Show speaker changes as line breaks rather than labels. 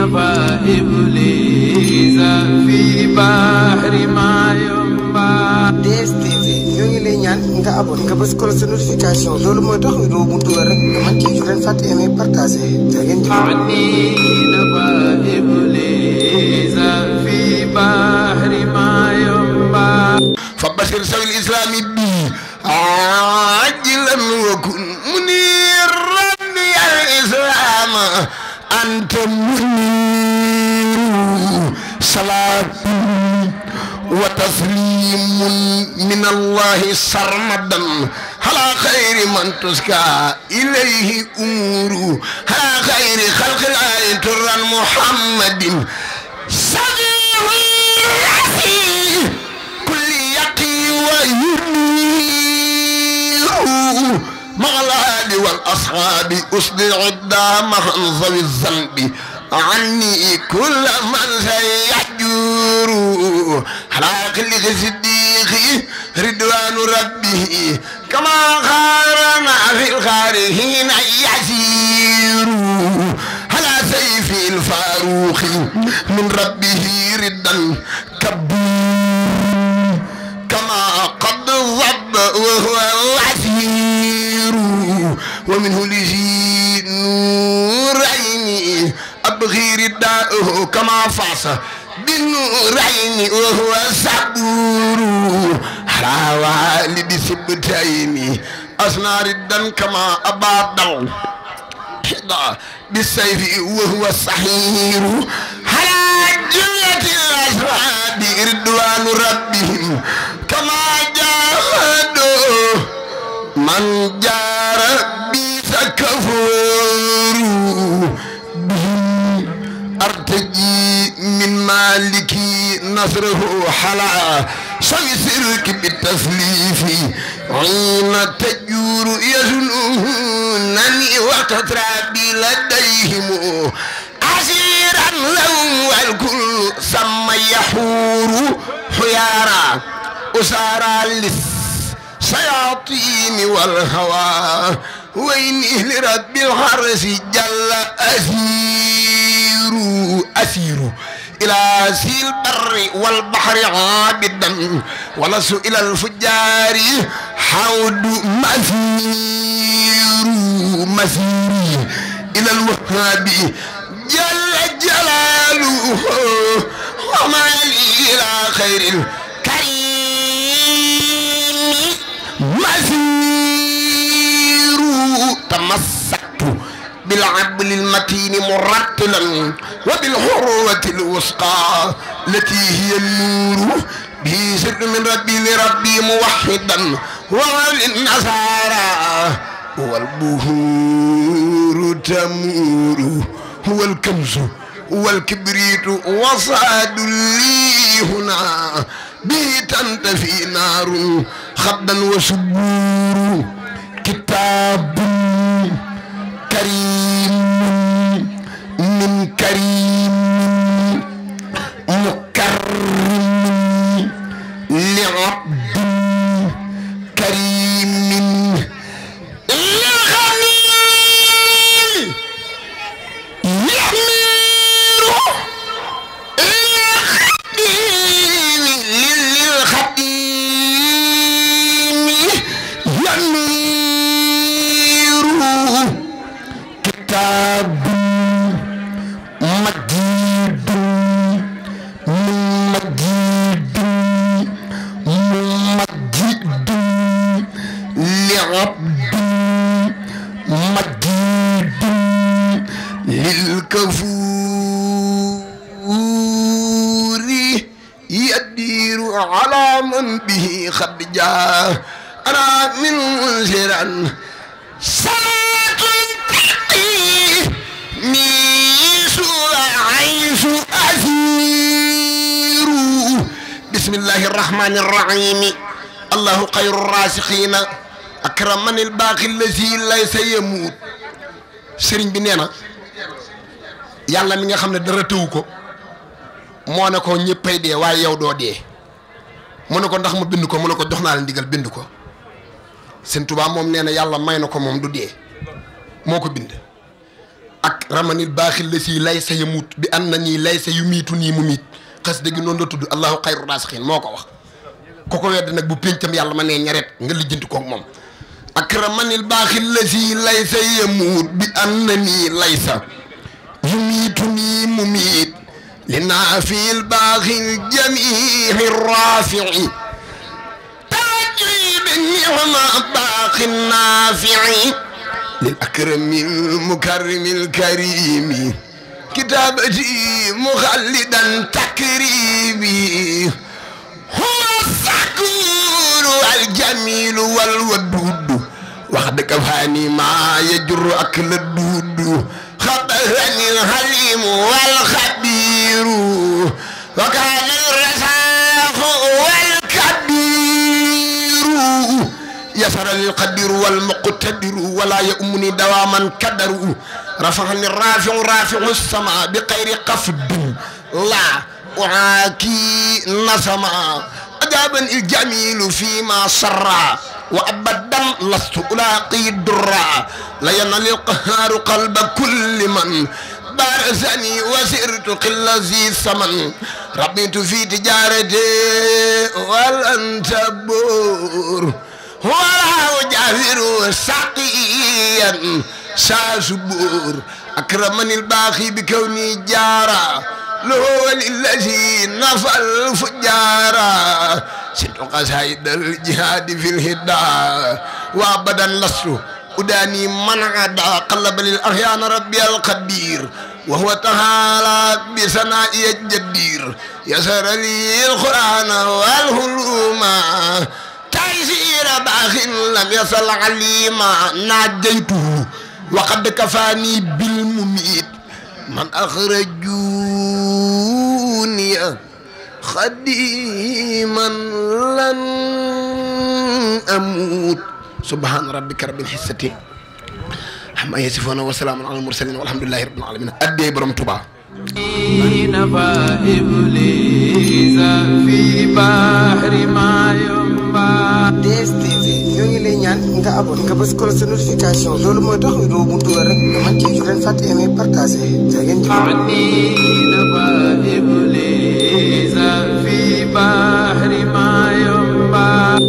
نبى إبليس في بحر ما ينبع.
DSTV ñoo ngi lay ñaan nga abonné nga bës ko sa notification loolu mooy tax vidéo bu dugal rek nga mën ci leen fàtte aimer partager da ngeen jëf.
نبى إبليس في بحر ما ينبع.
فبشر سوي الإسلام بي عاجلا وكن منيرا يا الإسلام أنت منير. صلاة وتسليم من الله سرمدا على خير من تسكى إليه أمور على خير خلق الله ترى محمد صديق الرسول كل يقي وينير مع الآل والأصحاب أصدع الدام ذوي الذنب عني كل من سيحجر على كل صديق رضوان ربه كما خارنا في الخارجين يسير على سيف الفاروق من ربه ردا كبير كما قد ضب وهو العسير ومنه لجي نورين أبغي رداءه كما فاس بالنورين وهو صبور على والد سبتين أصنع ردا كما أبادل بالسيف وهو الصحير على جملة الأصحاب رضوان ربهم كما جاهدوا من جار بسكفور به أرتجي من مالكي نصره حلا سوي سرك بالتسليف عين تجور يزنونني وتترابي لديهم عسيرا لهم والكل سمى يحور حيارا أسارا للسياطين والهوى وإني لرب الحرس جل أسير إلى سيل البر والبحر عابدا ولست إلى الفجار حود مسيري إلى الوهاب جل جلاله وما لي إلى خير الكريم مسير. تمسكت بالعبل المتين مرتلا وبالحروة الوسطى التي هي النور به سر من ربي لربي موحدا وعلى النصارى هو البهور تمور هو الكنز والكبريت وصاد لي هنا به تنتفي نار خدا وسبور. كتاب كريم من كريم مكرم لعبد كريم لغني يحمر الخديم للخديم يمير. كتاب مجيد مجيد مجيد لعبد مجيد للكفور يدير على من به قد جاء أنا من منزرا بسم الله الرحمن الرحيم. الله خير الرازقين أكرمني الباقي الذي ليس يموت. sëriñ bi nee na yàlla mi nga xam ne dara tëwu ko moo ne ko ñëppay dee waaye yow doo dee mu ne ko ndax ma bind ko mu ne ko jox naa la ndigal bind ko. Sëñ Tuubaa moom nee na yàlla may na ko moom du dee moo ko bind ak ramanil baaxil la si laysa yamut bi an na nii laysa yu miitu nii mu miit xas dëgg noonu la tudd allahu xayru raasixiin moo ko wax ku ko wedd nag bu péncam yàlla ma nee ñaret nga lijjanti koog moom ak ramanil baaxil la si laysa yamut bi an na nii laysa yu miitu nii mu miit li naa fiil baaxil jamiihi raafici tajuy bi nixma baaxi naafici lil akramil mukarrimil karimi kitaabati muxallidan takrimi huwa sakuru wal jamilu wal wadudu wax dëgg faani maa yajru ak la duudu xabarani halimu wal xabiru wa kaana rasaaxu wal kabiru yasara lil qadiru wal muqtadiru wala yaumuni dawaman kadaru rafahani rafiu sama bi xayri qafdin la uaki nasama ajaban il jamilu fi ma sarra wa abadan lastu ulaqi durra la yanalil qaharu qalba kulli man barazani wasirtu qilla zi saman rabitu fi tijarati wal antabur wala ujahiru saqiyan ساسبور أكرمني الباخي بكوني جارا لو للذي نفى الفجارا ست قصائد الجهاد في الهدى وابدا لست أداني من عدا قلب للأحيان ربي القدير وهو تعالى بثنائي الجدير يسر لي القرآن والهلوم تيسير باخ لم يصل عليما ناجيته وقد كفاني بالمميت من أخرجوني خديما لن أموت سبحان ربك رب العزة عما يصفون وسلام على المرسلين والحمد لله رب العالمين أدي برم توبا
نفى إبليس في بحر ما ينبع
DSTV ñoo ngi lay ñaan nga abonné nga bës ko sa notification loolu mooy tax vidéo bu dugal rek nga mën ci leen fàtte aimer partager jaa ngeen jëf